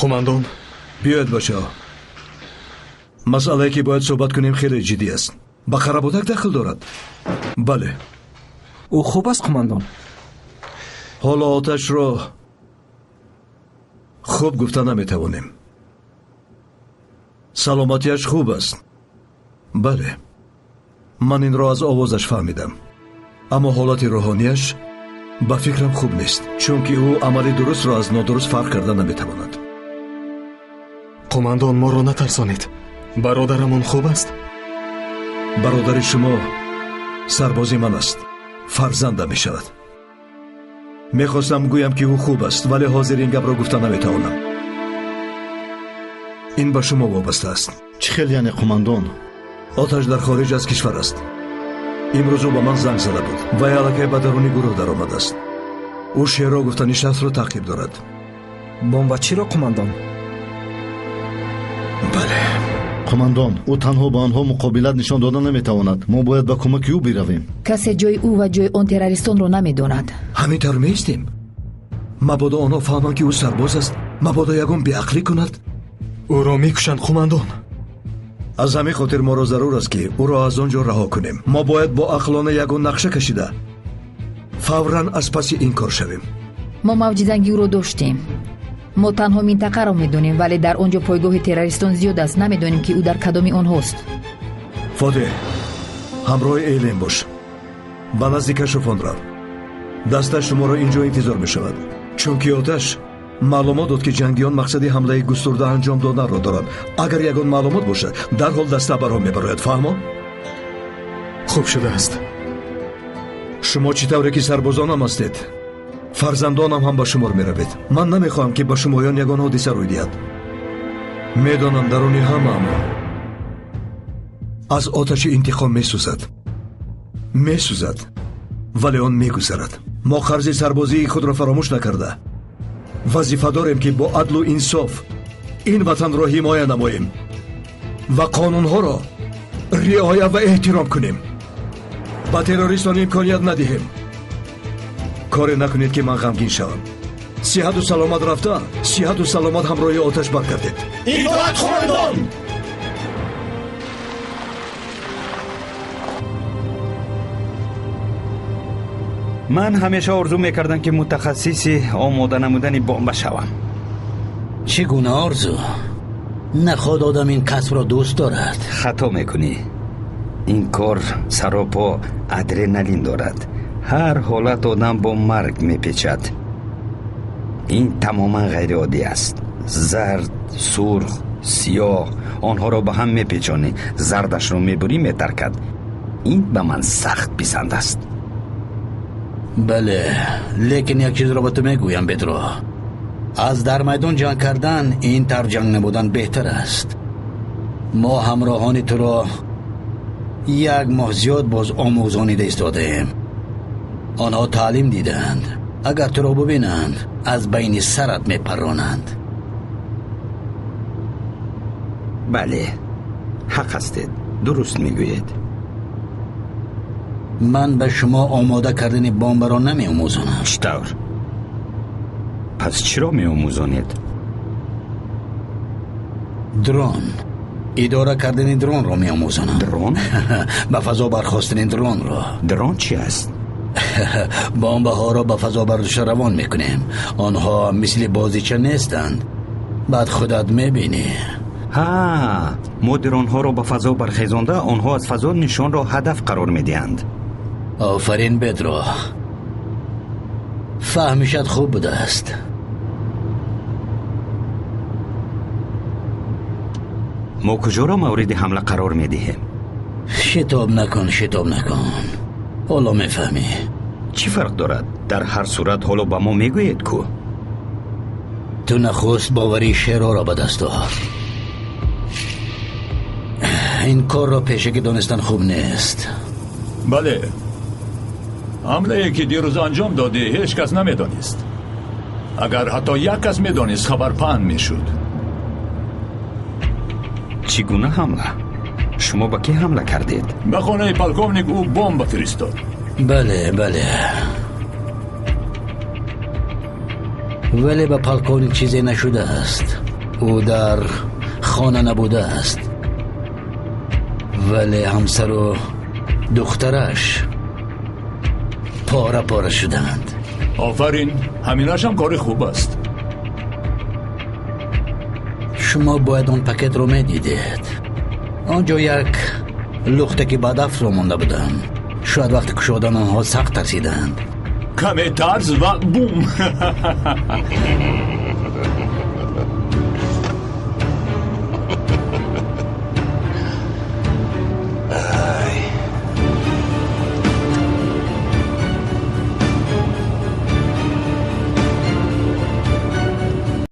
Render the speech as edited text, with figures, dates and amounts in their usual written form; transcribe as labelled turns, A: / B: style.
A: Қумандон.
B: Биёед бачаҳо. Масъалае ки бояд суҳбат кунем хеле ҷиддӣ аст. Ба Қарабудак дахл дорад. Бале.
C: Ӯ хуб аст, қумандон?
B: Ҳоло оташро хуб гуфта наметавонем. Саломатиаш хуб аст. Бале. Ман инро аз овозаш фаҳмидам. Аммо ҳолати рӯҳонияш ба фикрам хуб нест, чунки ӯ амали дурустро аз нодуруст фарқ карда наметавонад.
A: Қумандон, моро натарсонед. Бародарамон хуб аст?
B: Бародари шумо сарбози ман аст, фарзандам мешавад. Мехостам гӯям ки ӯ хуб аст, вале ҳозир ин гапро гуфта наметавонам. Ин ба шумо вобаста аст.
D: Чӣ хел яъне, қумандон?
B: Оташ дар хориҷ аз кишвар аст. Имрӯз ӯ ба ман занг зада буд. Вай аллакай ба даруни гурӯҳ даромадааст. Ӯ Шеро гуфтани шахсро таъқиб дорад.
C: Бомбачиро, қумандон?
B: Бале.
D: Қумандон, ӯ танҳо ба онҳо муқобилат нишон дода наметавонад. Мо бояд ба кӯмаки ӯ биравем.
E: Касе ҷои ӯ ва ҷои он террористонро намедонад.
B: Ҳамин тавр меистем. Мабодо онҳо фаҳманд ки ӯ сарбоз аст, мабодо ягон беақлӣ кунад.
A: Ӯро мекушанд, қумандон.
B: Аз ҳамин хотир моро зарур аст ки ӯро аз он ҷо раҳо кунем. Мо бояд бо ақлона ягон нақша кашида фавран аз паси ин кор шавем.
E: Мо мавҷи занги ӯро доштем. Мо танҳо минтақаро медонем, вале дар он ҷо пойгоҳи террористон зиёд аст. Намедонем ки ӯ дар кадоми онҳост.
B: Фотеҳ, ҳамроҳи Элен бош. Ба назди кашофон рав. Даста шуморо ин ҷо интизор мешавад, чунки оташ маълумот дод ки ҷангиён мақсади ҳамлаи густурда анҷом доданро доранд. Агар ягон маълумот бошад, дарҳол даста барҳо мебарояд. Фаҳмо?
A: Хуб шудааст.
B: Шумо чӣ тавре ки сарбозонам ҳастед, фарзандонам ҳам ба шумор меравед. Ман намехоҳам ки ба шумоён ягон ҳодиса рӯй диҳад. Медонам даруни ҳамаамон аз оташи интиқом месӯзад. Месӯзад, вале он мегузарад. Мо қарзи сарбозии худро фаромӯш накарда вазифа дорем ки бо адлу инсоф ин ватанро ҳимоя намоем ва қонунҳоро риоя ва эҳтиром кунем. Ба террористон имконият надиҳем. Коре накунед ки ман ғамгин шавам. Сиҳату саломат рафта, сиҳату саломат ҳамроҳи оташ баргардед.
F: Итоат, қумандон!
G: Ман ҳамеша орзу мекардам ки мутахассиси омода намудани бомба шавам.
H: Чӣ гуна орзу? Наход одам ин касбро дӯст дорад.
G: Хато мекунӣ. Ин кор саропо адреналин дорад. Ҳар ҳолат одам бо марг мепечад. Ин тамоман ғайриоддӣ аст. Зард, сурх, сиёҳ онҳоро ба ҳам мепечонӣ, зардашро мебурӣ, метаркад. Ин ба ман сахт писанд аст.
H: Бале, лекин як чизро ба ту мегӯям, Петро. Аз дар майдон ҷанг кардан ин тавр ҷанг набудан беҳтар аст. Мо ҳамроҳони туро як моҳ зиёд боз омӯзонида истодаем. Онҳо таълим диданд. Агар туро бубинанд, аз байни сарат мепаронанд.
G: Бале, ҳақ ҳастед, дуруст мегӯед.
H: Ман ба шумо омода кардани бомбаро намеомӯзонам.
G: Чӣ тавр? Пас чиро меомӯзонед?
H: Дрон. Идора кардани дронро меомӯзонам.
G: Дрон?
H: Ба фазо бархостани дронро.
G: Дрон чи аст?
H: Бомбаҳоро ба фазо бардошта равон мекунем. Онҳо мисли бозича нестанд. Баъд худат мебинӣ.
G: Ҳа, мо дронҳоро ба фазо бархезонда, онҳо аз фазо нишонро ҳадаф қарор медиҳанд.
H: Офарин, Петро. Фаҳмишат хуб будааст.
G: Мо куҷоро мавриди ҳамла қарор медиҳем?
H: Шитоб накун, шитоб накун. Ҳоло мефаҳмӣ.
G: Чӣ фарқ дорад? Дар ҳар сурат ҳоло ба мо мегӯед ку?
H: Ту нахуст боварии Шероро ба даст овар. Ин корро пешакӣ донистан хуб нест.
F: Бале, ҳамлае ки дирӯз анҷом додӣ ҳеҷ кас намедонист. Агар ҳатто як кас медонист, хабар паҳн мешуд.
G: Чӣ гуна ҳамла? Шумо ба кӣ ҳамла кардед?
F: Ба хонаи полковник ӯ бомба фиристод.
H: Бале, бале. Вале ба полковник чизе нашудааст. Ӯ дар хона набудааст, вале ҳамсару духтараш пора пора шуданд.
F: Офарин, ҳаминаш ҳам кори хуб аст.
H: Шумо бояд он пакетро медидед. Он ҷо як лухтаки бадафро монда будам. Шояд вақти кушодан онҳо сахт тарсиданд.
F: Каме тарс ва бум.